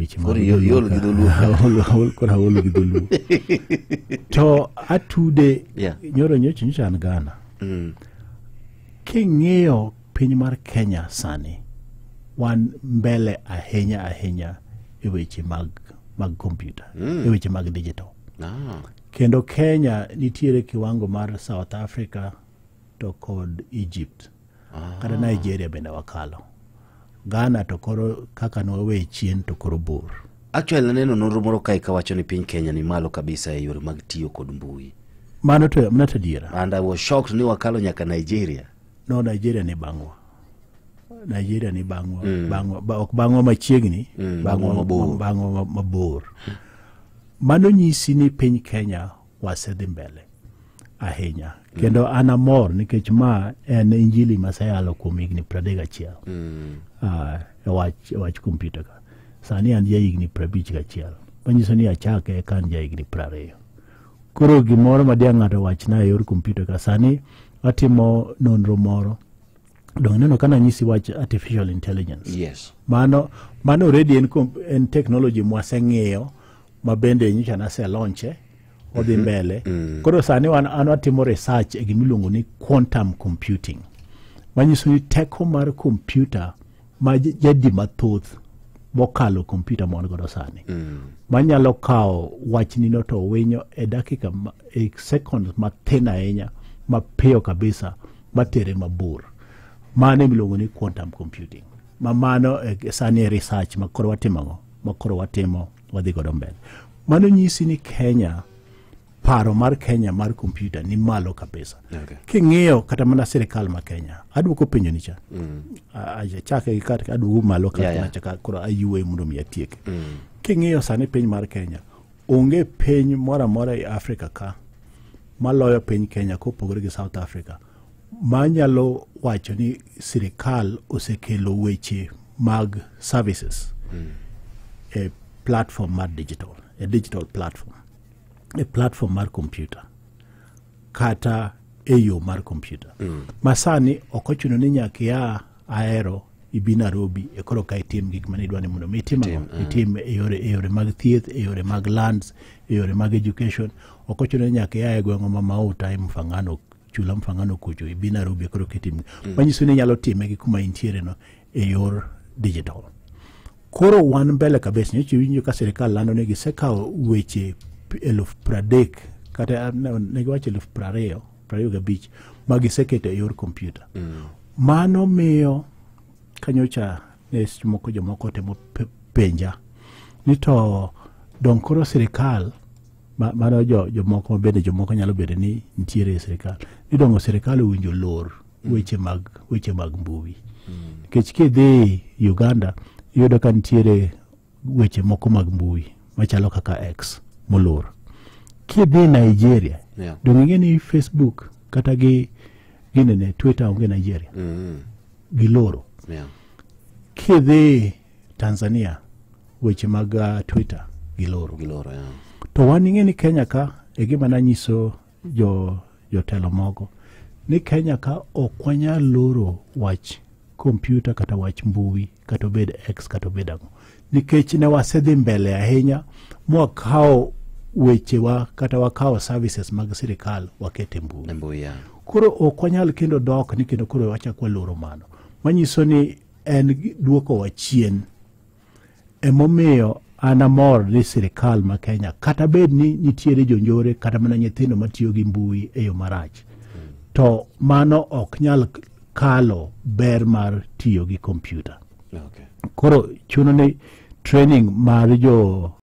weche mag Koro iol gi dholuo ka. Koro aol gi dholuo to atude. Nyoro nyocha nyocha an Ghana. King'iyo piny mar Kenya sani, wan mbele ahinya ahinya e weche mag kompyuta, e weche mag digital. Kendo Kenya nitiere kiwango mar South Africa to kod Egypt, kata Nigeria bende wakalo. Ghana to koro kaka nwawe chien to koro bor. Actually, aneno nonro moro kae kawacho ni piny Kenya ni malo kabisa e yore mag tiyo kod mbui. Mano to adiera. And I was shocked ni wakalo nyaka Nigeria. No, Nigeria ni bang'wa. Nigeria ni bang'wa, bang'wa ok bang'wa machiegni, bang'wa mabor. Bang'wa mabor. Mano nyisi ni piny Kenya wasedhi mbele ahinya. Kendo an amor nikech ma en injili maseyalo kuom higni 31 e wach kompyuta ka. Sani an ja higni 51. Manyiso ni achake ka an ja higni 20. Koro gimoro ma diang' ng'ato wachna e yor kompyuta ka sani atimo nonro moro. Dong neno ka nanyisi wach artificial intelligence. Yes. Mano already en technology mwaseng'iyo ma bende nyocha nase launche odhi mbele. Koro sani wan an watimo research e gimiluongo ni quantum computing. Manyiso ni teko mar kompyuta ma jadi mathoth mokalo kompyuta ma wan godo sani. Manyalo kawo wachni no to winyo e dakika e seconds mathin ahinya, mapiyo kabisa, matere mabor. Mano emiluongo ni quantum computing. Ma mano e sani e research ma koro watimo ang'o? Ma koro watimo wadhi godo mbele. Mano nyisi ni Kenya, paro mar Kenya mar kompyuta ni malo kabisa. King'iyo kata mana sirikal ma Kenya, aduoko penjo ni cha. Achake gi kat aduogo malo kata nachaka koro ayuoyo mondo mi atieke. King'iyo sani piny mar Kenya, onge piny moro amora e Afrika ka maloyo piny Kenya kopogore gi South Africa manyalo wacho ni sirikal osekelo weche mag services e platform mar digital, e digital platform, e platform mar kompyuta kata e yo mar kompyuta ma sani ok ochuno ni nyaka ia Ahero ibi Nairobi e koro ka itim gik mane idwa ni mondo mi itim ang'o? Itim e yore mag thieth, e yore mag lands, e yore mag education. Ok ochuno ni nyaka ia e gweng'wa ma Mauta e Mfangano, chula Mfangano kucho, ibi Nairobi koro kitim. Manyiso ni inyalo time gi kuma intiere no e yor digital. Koro wan mbele kabisa. Nyocha iwinjo ka sirikal lando ni gisekawo weche 30,000 kata ne giwacho 20,000, 25 ma giseketo e yor kompyuta. Mano miyo kanyocha ne seche moko jomoko temo penja ni to dong koro sirikal mano jomoko ma bende jomoko nyalo bedo ni nitiere e sirikal ni dongo sirikal owinjo lor weche mag mbui, nikech kidhi Uganda iyudo ka nitiere weche moko mag mbui machalo kaka X molor. Kidhi Nigeria, dong ing'e ni Facebook kata gi ginene Twitter onge Nigeria, giloro. Kidhi Tanzania, weche mag Twitter giloro. Giloro, yeah. To wan ing'e ni Kenya ka e gima nanyiso jo jotelo moko ni Kenya ka ok wanyal loro wach kompyuta kata wach mbui, kata obed X kata obed ang'o, nikech ne wasedhi mbele ahinya mwakawo wechewa kata wakawo services mag sirikal wakete mbui. E mbui, yeah. Koro ok wanyal kendo dok ni kendo koro wachak waloro mano, manyiso ni en duokowa chien. Emomiyo an amor ni sirikal ma Kenya, kata bed ni nitiere jonjore kata mana nyithindo matiyo gi mbui e yo marach, to mano ok nyal kalo ber mar tiyo gi kompyuta. Koro chuno ni training mar jo